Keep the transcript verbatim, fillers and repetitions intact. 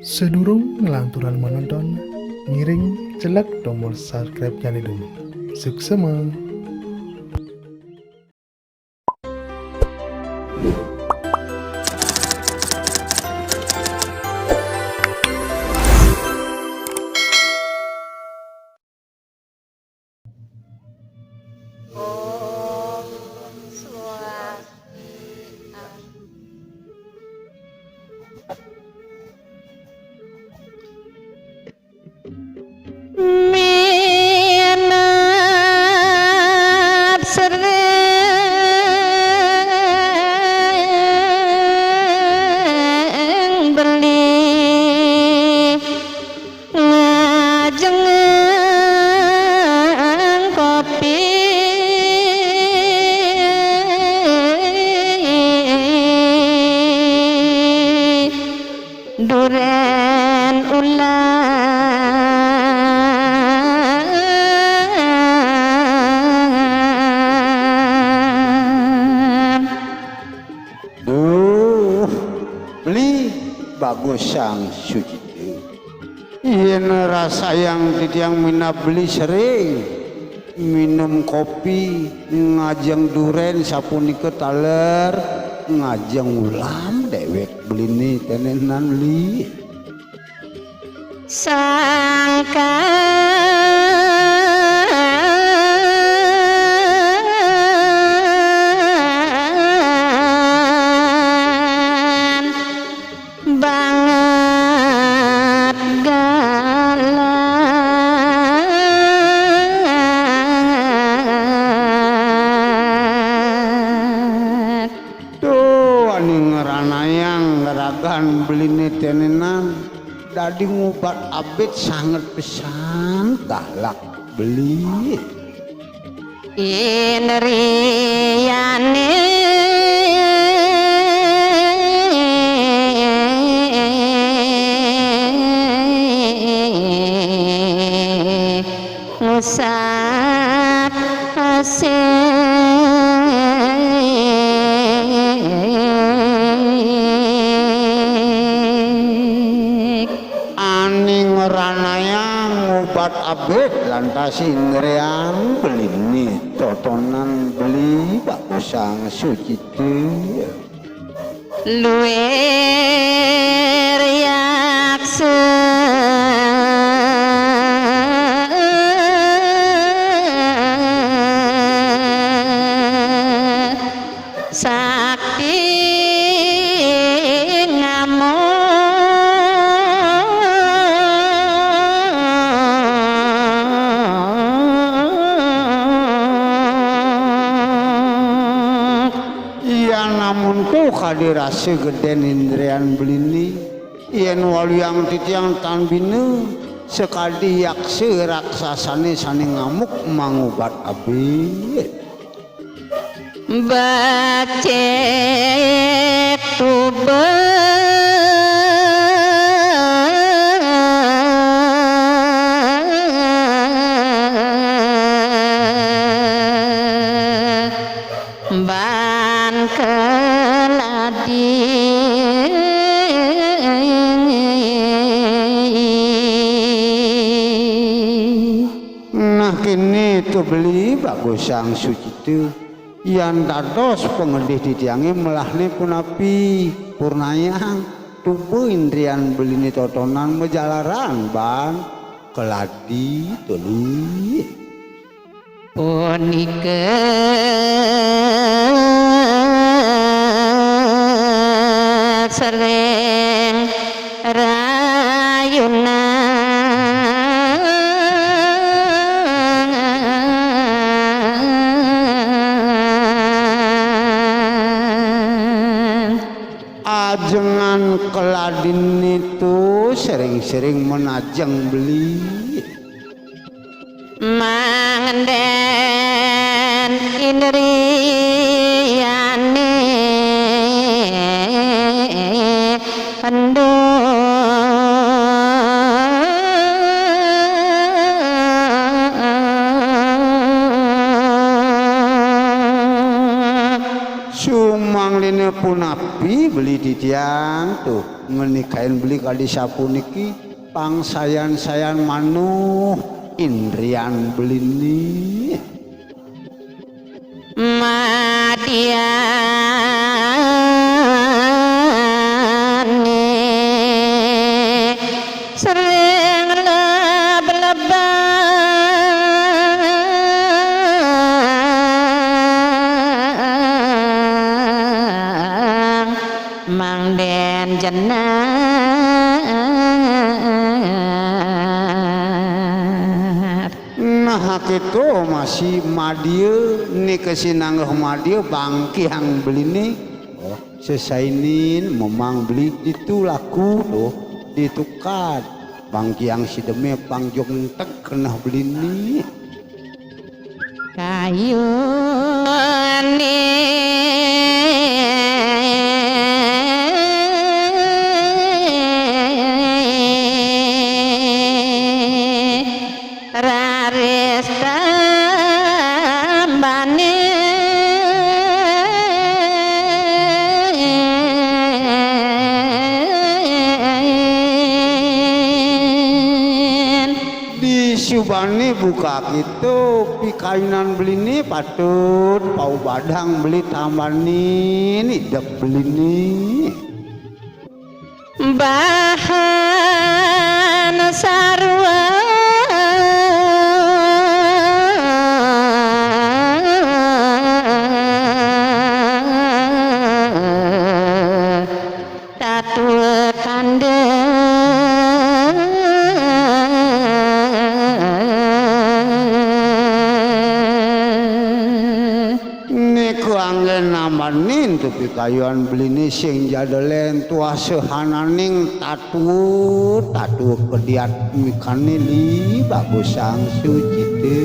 Sadurung nglanturang manonton, ngiring jelek tombol subscribe-nyané dulu. Suksema. Om Swastiastu. Minab sering beli ngajeng kopi duren ulam. Duh, beli bagus sang suci. Yén rasayang titiang minab beli sering minum kopi, ngajeng durén sapunika taler ngajeng ulam déwék beliné ténénan li. Sangkan banget galak. Duh, aning ngranayang ngragan beliné ténénan, dadi ngubat abit sanget pesan galak beli. Indriyané ngusak asik. Aning ngranayang ngubat abit lantas indrian beliné totonan beli bagus sang sucita. Luir yaksa sakti ngamuk. Yan amonto kadi rasa gedén indrian beliné, yén waluyang titiang tan bina, sakadi yaksa raksasané sané ngamuk mangubat abit. Becik tuba ban keladi. Nah, kéné to beli bagus sang sucita. Yan dados pangedih titiangé melahné punapi purnayang tuba indrian beliné totonan majalaran ban keladi tuli. Punika sering rayunan. Ajengan keladiné to sering-sering manajeng beli. Mangandén indriyané enduk. Sumanglina punapi Pi beli titiang tuh, ngenikain beli kadi sapuniki, pangsayan-sayan manuh indrian beli ni. Madiane sering leb-lebang mangden jenar. Nah, kitu masih madia, nika sinanggeh madia bangkiang beliné. Oh, sesainin memang beli ditu laku tuh, ditukad. Bangkiang si demé pang jongteg keneh beliné. Kayuné raris tambanin. Disubané buka kitu, pikayunan beliné patut paubadang beli tambanin idep beliné. Bahan sarwa tatua kanda. Niku anggén nambanin tu pikayuan beliné sing jada lén tuah sehananing tatua, tatua kediat mikané li bagus sang sucita.